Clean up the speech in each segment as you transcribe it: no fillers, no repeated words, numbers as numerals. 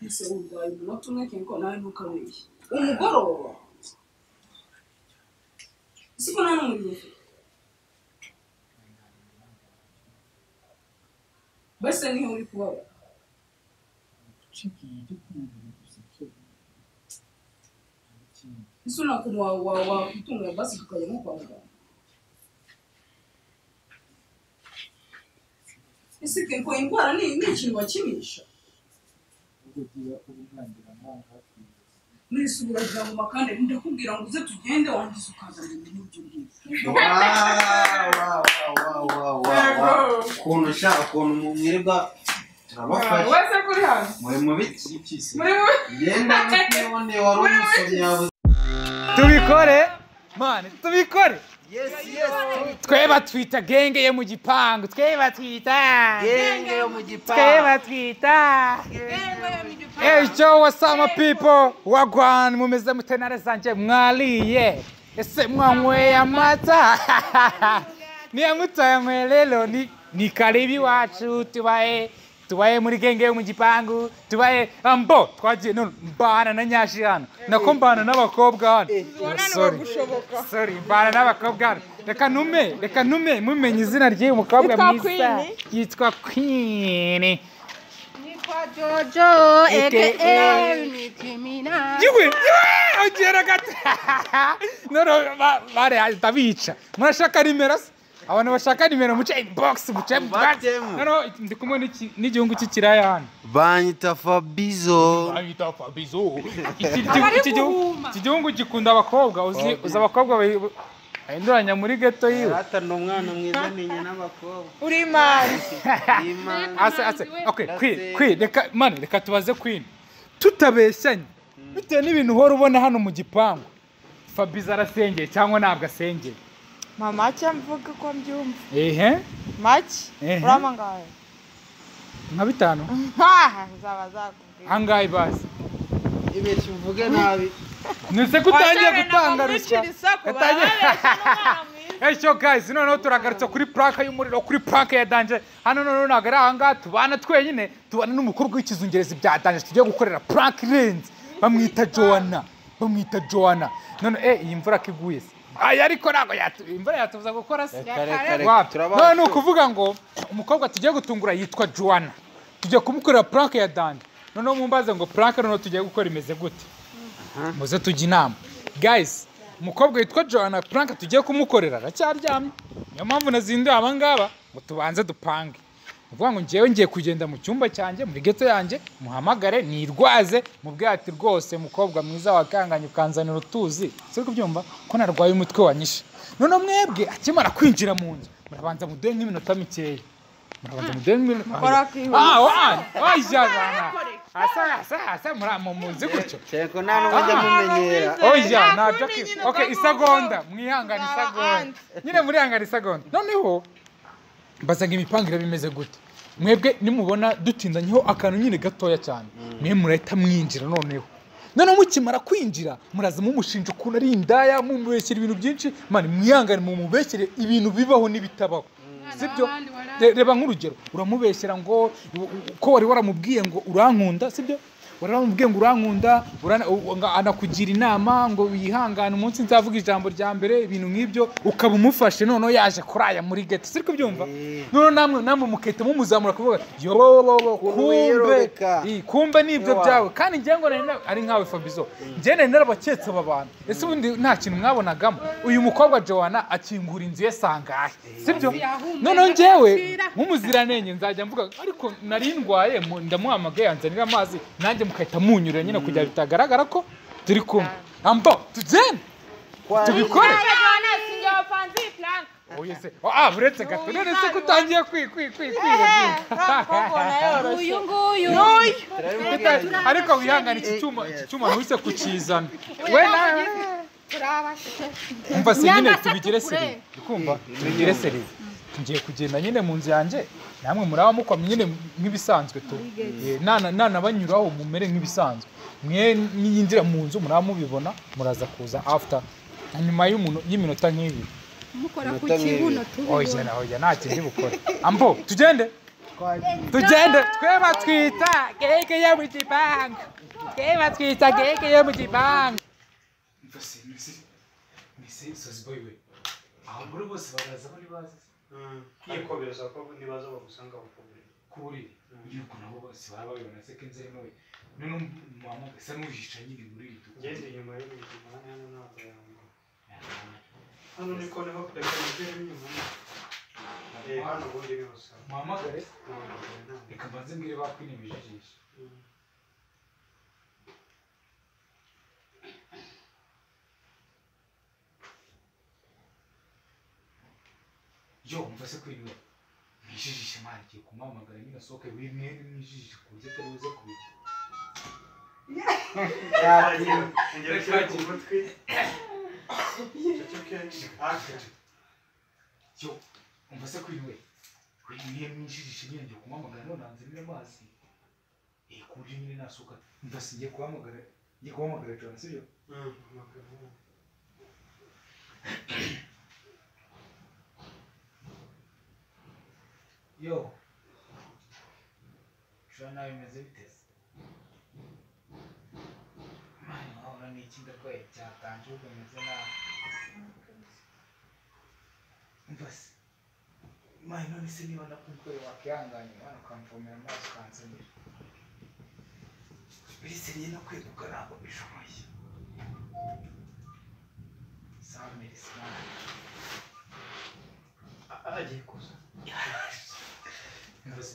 Ese urwaye umunota umwe Kenko nawe ntukabeshye. Umugoroba. Siko nta n'umuriro ufite. Bese niho uri kubabara. Ese nta kuntu wakwitunga basi tukajya nko kwa muganga. Ese Kenko indwara ni ikintu bakinisha. Nisubira mu makande ndakubwira ngo uze tugende wangize ukazana ibintu by'ubwiza. Wow. Ukuntu ushaka ukuntu mwirirwa turabafasha. Wese kuri hano. Muri mu biki? Muri mu genda mutibone wari umusomyi yabuze. Tubikore man, tubikore. Yes yes. Twe batwita genge yo mu gipangu, twe batwita genge yo mu gipangu. Twe batwita genge yo mu gipangu. Hey yo, what's up my people? Wagwan mumeze mutenare zanje mwaliye. Ese mwanyweye amata. Niya mutayanyweye lelo ni karibi iwacu tubaye muri genge yo mu gipangu, tubaye ambo twagiye none mbana na nyashi hano. Nako mbana n'abakobwa hano. Sorry, mbana n'abakobwa hano. Reka ntume mumenye izina ry'uyu mukobwa mwiza. Yitwa Queen. Nitwa Jojo aka Nicki Minaj. Yewe, ongera gato. None bare ndabica. Murashaka nimero se? Abantu bashaka nimero muce inbox muce. No ndi kumwe n'igihungu cy'ikiraya hano. Banyita Fabizo. Banyita Fabizo. Iki gihungu gikunda abakobwa, uzi abakobwa bahinduranya muri ghetto yiwe. Ata ni umwana mwiza ninya n'abakobwa. Uri mani. Ase okay Queen reka man reka tubaze Queen. Tutabeshyanye. Bitewe n'ibintu uhora ubona hano mu gipangu. Fabizo arasengeye cyangwa ntabwo asengeye? Mama cya mvuga ko mbyumva. Ehe. Make urama ngahe? Nka bitanu. Nzaba zakubwira. Angahe basi? Ibeshye uvuge nabi. Nise kutangiye gutanga ruswa. Hey yo guys, noneho turagarutse kuri prank y'umuriro, kuri prank ya danger. Hano noneho ntabwo ari aha ngaha tubana twenyine, tubana n'umukobwa w'ikizungerezi bya danger tugiye gukorera prank irenze. Bamwita Joanna. Bamwita Joanna. None iyi mvura kiguye se. Aya ariko ntabwo imvura yatubuza gukora se. None ukuvuga ngo umukobwa tugiye gutungura yitwa Joanna. Tugiye kumukorera prank ya danger. Noneho mumbaze ngo prank noneho tugiye gukora imeze gute? Muze tujye inama. Guys, umukobwa witwa Joanna prank tugiye kumukorera aracyaryamye. Niyo mpamvu nazinduye aba ngaba ngo tubanze dupange. Uvuga ngo njyewe ngiye kugenda mu cyumba cyanjye muri ghetto yanjye muhamagare nirwaze mubwire ati rwose mukobwa mwiza wakanganye ukanzanira utuzi. Siri kubyumva ko narwaye umutwe wanyishe. None mwebwe akimara kwinjira mu nzu murabanza muduhe nk'iminota mikeya. Murabanza muduhe nk'iminota. Asa muramuzi gutyo. Cyeko nta n'umwe ajya mumenyera. Oya ntabyo. Okay, isagonda mwihangane isagonda. Nyine murihangane isagonda. Noneho mbazaga imipangire bimeze gute. Mwebwe nimubona dutindanyeho akantu nyine gatoya cyane. Mwe murahita mwinjira noneho. Noneho mukimara kwinjira muraza mumushinja ukuntu ari indaya, mumubeshyira ibintu byinshi, man mwihangane mumubeshyire ibintu bibaho n'ibitabaho. Sibyo? Reba nk'urugero uramubeshyera ngo ko wari waramubwiye ngo urankunda, sibyo? Waramubwiye ngo urankunda, anakugira inama ngo wihangane umunsi nzavuga ijambo rya mbere, ibintu nk'ibyo ukaba umufashe noneho yaje kuraya muri ghetto. Siri kubyumva? Noneho namwe mukahita mumuzamura kuvuga yo kumbe kumbe nibyo byawe. Kandi ngiye ngo ari nkawe Fabizo, ngiye nari narabaketse aba bantu. Ese ubundi nta kintu mwabonagamo? Uyu mukobwa Joanna akingura inzu ye sangahe, sibyo? Noneho njyewe nk'umuziranenge nzajya mvuga ariko nari ndwaye ndamuhamagaye yanzanira amazi nanjye mukahita munyurira nyine kugira bitagaragara ko turi kumwe. Ambo tugende tubikore. Uretse gato none se ko utangiye kwi uyu nguyu ariko wihangane iki cyuma ntuhise kukizana we nawe umva se nyine tubigire seri ukumva tubigire seri. Ngiye kugenda nyine mu nzu yanjye namwe muraba mukwamye nyine nk'ibisanzwe tu nana banyuraho mumere nk'ibisanzwe. Mwe niyinjira mu nzu muraba mubibona muraza kuza after nyuma y'umuntu y'iminota nk'ibiri mukora ku kibuno tubibona. Oya nta kindi bukora. Ambo tugende. Tugende twe batwita keke yo mu gipangu. Twe batwita keke yo mu gipangu. Mfase nise sozi boy we. Abagore bose baraza bari bazi. Ariko birasaba ko nibaza bagusanga ku buriri. Yuko nabo bose baba babibona se kenze rimwe. None mama gasa n'ujica nyine muri iri duka. Ngende inyuma y'urugi hano ntabwo yango. Hano niko niho reka nigere inyuma. Hano ubundi ni gusa. Mama gare reka mbanze mbwire bakwinimijijisha. Yo mvase kwinwe. Mwijijishe mani kiye kumamagara nyine asohoke bimwe mwijijishe ku buryo atari buze kubijya. Yo umvase kwinwe. Bimwe mwijijishe nyine ngiye kumamagara none nanzanire amazi. Ku buryo nyine nasohoka mvase ngiye kuhamagara John sibyo? Yo, Joana bimeze bite se? Mani wahora n'iki ndarwaye cyatanje ubwo meze nabi. Umva se, mani none se niba nakumbuye wakihanganye mani ukamvomera amazi ukanzanira. Birisiriye no kweguka ntabwo bishoboye. Sawa merci mani. Agiye kuza.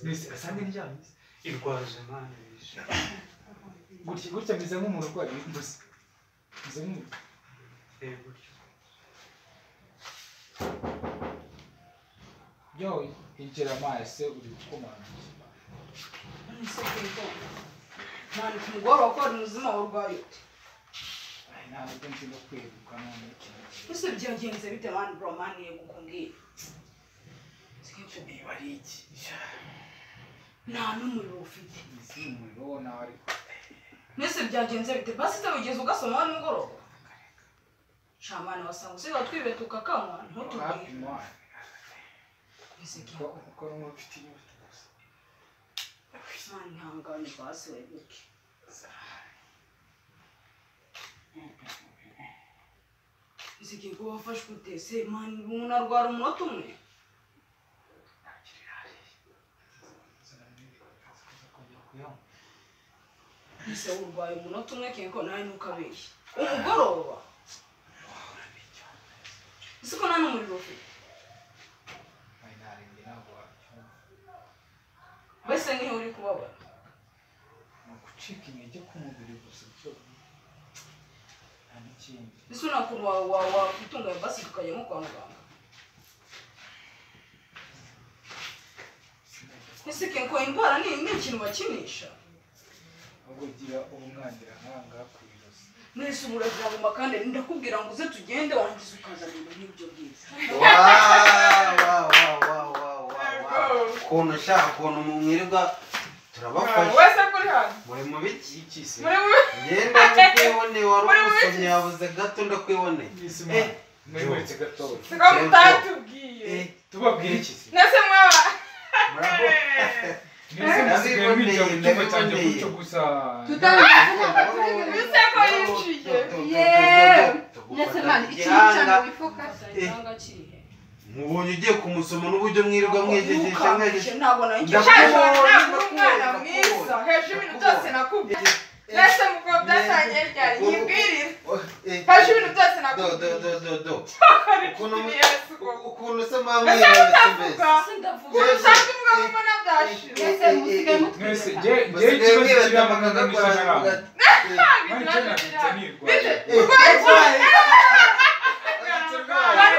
Nese asange ndyamye irwaje mani bishe. Gutya gutya meze nk'umuntu urwaye mbese. Meze nk'umuntu. Gutya. Yo injira amazi uri gukomanga. Nese kingo. Mani kumugoroba ko ari muzima urwaye ute? Ai ntabwo nzi no kweguka none ikintu. Ese byagenze bite mani bro mani yego kumbwira. Niba ari iki? Nta n'umuriro ufite. Isi umuriro wo nawe ariko. Nese byagenze bite? Basi se wigeze ugasoma nimugoroba? Shamani wasanga usigaye twibeta ukakanywa ntutubwire. Kuko n'ubu mfite inyota gusa. Mani ihangane basi weguke. Nsigaye ko wafashwe ute se mani umuntu arwara umunota umwe? Ese urwaye umunota umwe kenko nawe ntukabeshye. Umugoroba. Ese ko nta n'umuriro ufite? Mbese niho uri kubabara? Ni ugucika intege k'umubiri gusa byo nta n'ikindi. Ese nta kuntu wakwitunga basi tukajya nko kwa muganga? Ese kenko indwara ni ikintu bakinisha? Ahubwo gira ubumwangira nkanga ku ijosi. Nese uburagira ngo makande ndakubwira ngo uze tugende warangiza ukazana ibintu nk'ibyo bwiza. Ukuntu ushaka ukuntu mwirirwa turabafasha. Wese kuri hano. Muri mu biki Iki se? Muri mu Ngenda ndakwiboneye wari umusomyi yabuze gato ndakwiboneye. Muri muretse gato. Siko mutatubwiye. Tubabwire iki se? Nese mwaba. Murabo. Nese musigaye mwicara mu cyumba cyanjye gutyo gusa. Ese ko yinjiye. Yeee. Nese mani ikintu cyane wifokase. Igihanga kirihe? Mubonye ugiye kumusoma n'uburyo mwirirwa mwijejesha mwejeje. Ntabwo nayo Shaje ntabwo uri umwana mwiza. Hejuru ibintu byose nakubwiye. Nese muko byatangiye ryari nyibwirire. Hejuru ibintu byose nakubwiye. Do do do do. Ukuntu se mama Ese mwibetse. utavuga. Ushaka uvuga ko mbona byashira. Nese musigaye mutwite. Nese nge ikibazo kiri amaganga n'ishyaka. Mani cyo nafite nirwaye. Wari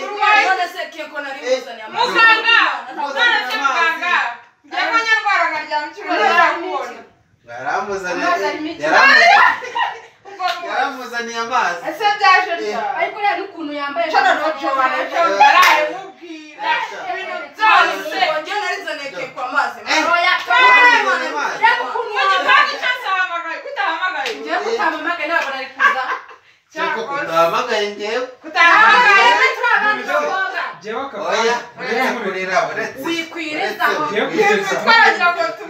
urwaye none se kenko nari muzaniye amazi. Muganga! None se muganga! Ngiye ko nyarwara nkaryama icyumweru ntarakubona. Yaramuzaniye amazi. Ese byaje ryari? Ariko rero ukuntu yambaye Cana no Joana yaraye mubwira ibintu byose. Njye narizaniye kenko amazi. Oya. Reba ukuntu Mu gipangu cyose ahamagaye kutahamagaye. ngiye kutamamagaye ntabwo nari kuza. Cyako kutahamagaye ngewe. Kutahamagaye. Turi abana bakobwa. Jyewe Oya, akaba uretse kurira uretse. Wikwiriza Twaragira ngo tu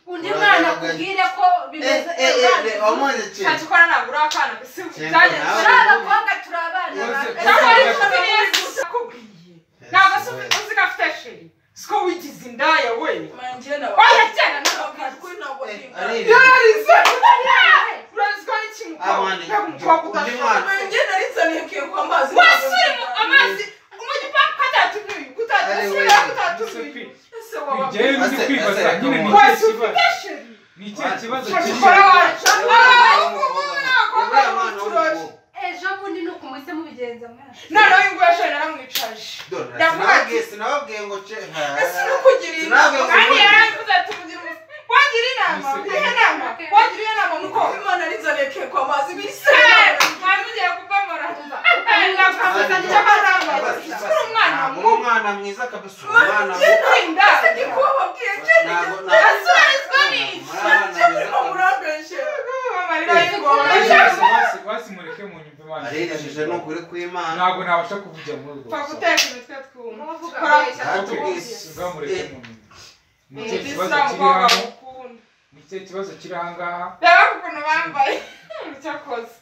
undi mwana akubwire ko bimeze ntakikora ntabwo uri akana turi abakobwa turi abana ntabwo uzi ko afite sheri siko wigize indaya we oya cyane yararize urazi ko n'iki mukobwa udashobora wasuri amazi mu gipangu katatumye kutatumye kutatumye ejo bundi ni ukumuhise mubigenza mwana noneho uyu nguyu ashobora naramwicaje sinababwiye ngo ese ni ukugira inama kandi yarabivuze ati mugira wagira inama urihe nama wagira iyo nama nuko Imana arizaniye keko amazi bise mwari mugiye kubamora ndakwambaza icyo bazambaye uri umwana umwana mwiza kabisa umwana mwiza ese ndi kubabwiye asubirizwa n'iki murimo murambeshe amarira y'ingoma basi mureke mu nyumva Imana arirajije ni ukuri kw'Imana ntabwo nabasha kuvugira muri urwo pfa guteka imitwe twuma mureke mu nyumva ni ikibazo kiri hano ni ikibazo kiri aha ngaha reba ukuntu bambaye cyakoze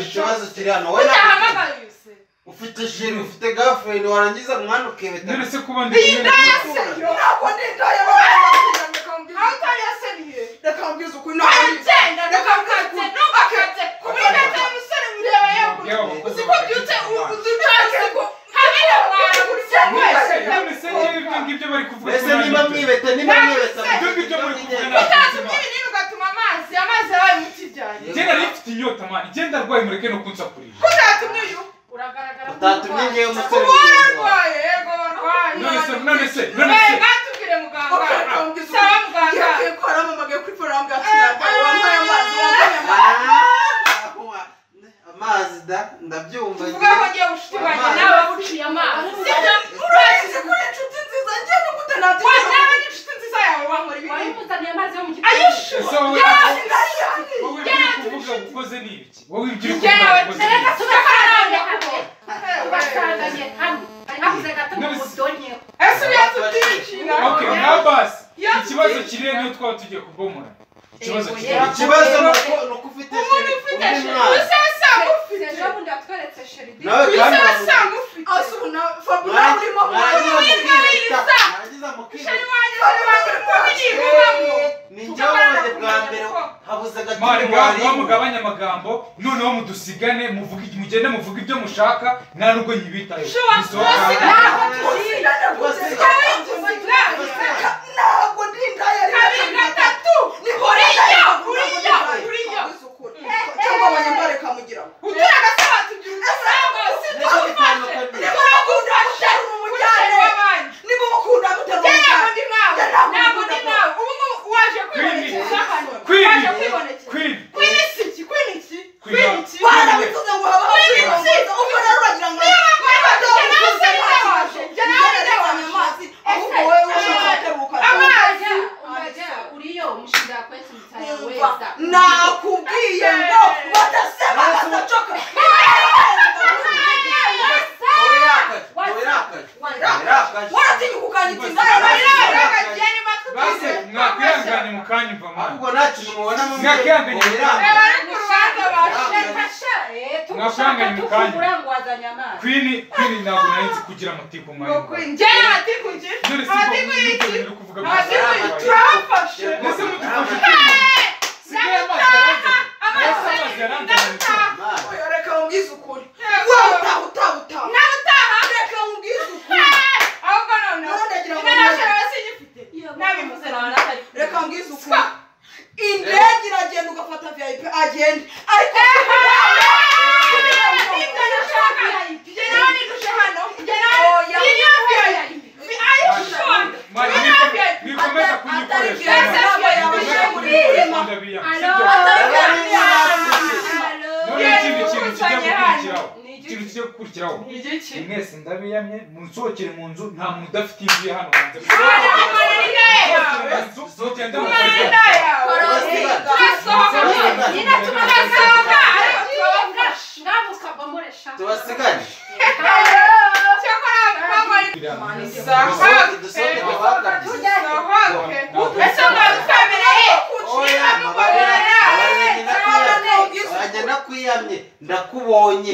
ikibazo kiri hano wowe utahamagaye se ufite sheri ufite girlfriend warangiza mwana ukebeta none se kuba ndi kumwe ntabwo ndi indaya aho utari yaseniye reka mbwize ukuri aragenda ntukakatse ntukakatse kubikatse umusore mureba yewe uzi ko byutse uzi ko habe na mwana none se njyewe ibyo ngibyo bari kuvuga ese niba mwibeta niba mwibeta ibyo ngibyo muri kuvuga utatumye ibinini ugatuma amazi amazi yabaye umuti ryari njye nari mfite inyota mani njye ndarwaye mureke no kunsakurisha utatumye uyu uragaragara utatumye ngewe umusore kuba wararwaye yego warwaye none se none se none se batubwire muganga saba muganga yego ko aramamagaye kuri phone arambwira ati narwaye wambaye amazi wambaye amazi amazi da ndabyumva tuvuga ko ngiye bushuti banjye nawe buciye amazi urazi kuri inshuti nziza njye ni gute nawe ni inshuti nziza yawe wankora ibintu wayimuzaniye amazi yo mu gipangu ayishuwa wowe ibyo uri kuvuga ukoze ni ibiki wowe ibyo uri kuvuga ukoze ni reka ibiki tubasanganye hamwe tubasanganye hamwe habuze gato ngo mudonyeho ese ubu yatutishira okay na basi ikibazo kiri niyo twaba tugiye kubomora ikibazo kiri ikibazo nuko ufite umuntu ufite sheri usa asanga ufite ejo bundi watweretse sheri nawe usa kandi asanga ufite asubuna Fabiola urimo mwarangiza mukibeta sheri wanjye sheri wanjye kubigibamo ni njye wabonye bwa mbere habuze mani agati ngaho mugabanye amagambo noneho mudusigane muvuge mugende muvuge ibyo mushaka nta nubwo nyibitayeho ntabwo ndi indaya kabiri gatatu uriya uriya cyangwa abanyambare kamugira uturaga se batugira uturango niba mukunda muterura umujyane niba mukunda muterura ntabwo ndi nkawe ntabwo ndi nkawe ubu ngubu waje kwibonekeza hano waje kwibonekeza kwini iki kwini iki kwini iki barabivuze ngo habaho kwibonekeza ubwo rero uragira ngo amazi ahubwo wowe ushaka guteruka amazi uriyo umushinga kwetu mtayaweza nakubwiye ngo badasema batacoka waratinyuka ukanyita basi mwakwihangane mukanyumva mani ahubwo nta kintu mubonamo Mwakihanganye tugushaka tukubura ngo wazanye amazi kwini kwini ntabwo nari nzi kugira amatiku mwanya njyewe amatiku ngira none se amatiku ubwo y'iki uri kuvuga amatiku turabafashe mbese mudufashe sigaye amazi yaranze amazi yaranze Oya, reka nkubwize ukuri wowe utaha utaha utaha nawe utaha reka nkubwize ukuri ahubwo noneho None ndagira ngo ino naje singifite nabivuze nawe natari reka nkubwize ukuri indege iragenda ugafata vip agenda ariko mwikomeza kunyikoresha none ikindi kintu kijya gukurikiraho ikintu kijya gukurikiraho mwese ndabiyamye munsohokere mu nzu nta muntu udafite inzu ye hano hanze munsohokere mu nzu mugende mukore Turasohoka Tubabomoresha. Tubasigane. Nakwiyamye ndakubonye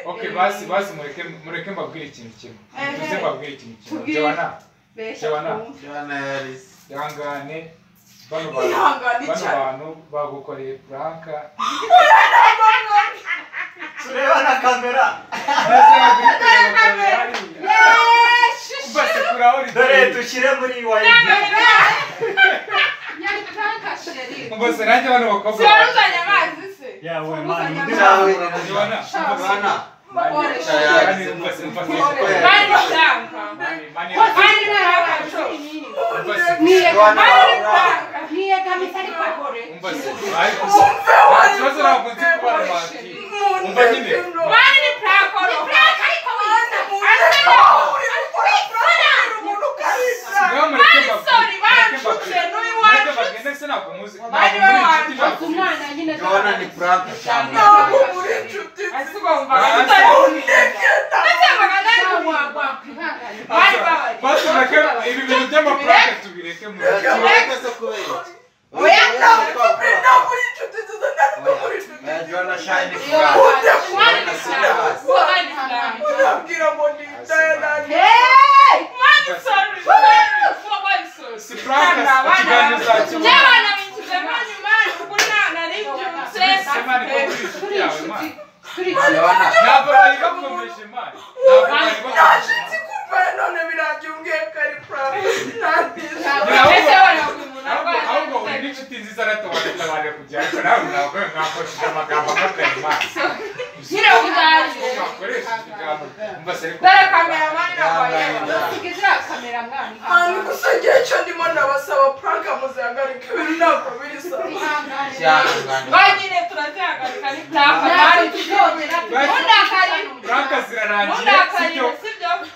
Okay, basi mureke mbabwire ikintu kimwe. Tuze mbabwire ikintu kimwe. Joana. Joana Yaris. Ihangane. Bano bantu bagukoreye pranka. Tureba na kamera. Dore dushyire muri wayi. Mbese nanjye bano bakobwa. Yawe mani. Joana.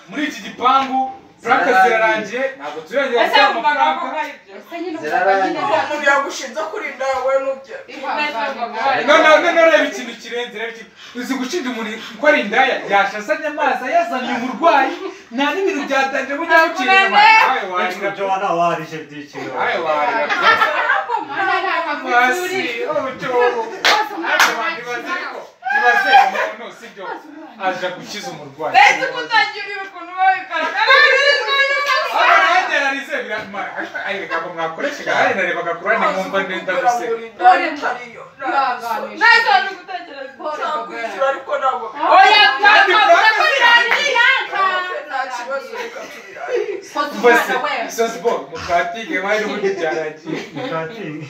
Muri iki gipangu pranka zirarangiye ntabwo tuzongera gukora amapranka. Umuntu yagushinze kurinda wowe n'ubye. None reba ikintu kirenze, reba ikintu uzi gushinja umuntu ko ari indaya yashazanye amazi ayazanye umurwayi nta n'ibintu byatangiye mujya mucira nawe warira Joana warije byikiro. Nawe warira. Ibaze umuntu sibyo aje gukiza umurwayi. Ndetse kutangira ukuntu babikora. Abagerarize biramara. Ayi reka mwakoresha hari narebaga kurane nkumva ndenda guseka. Oya, nta kibazo reka tubirane. Sozi bo mukatinge bari ubundi byarangiye. Mukatinge.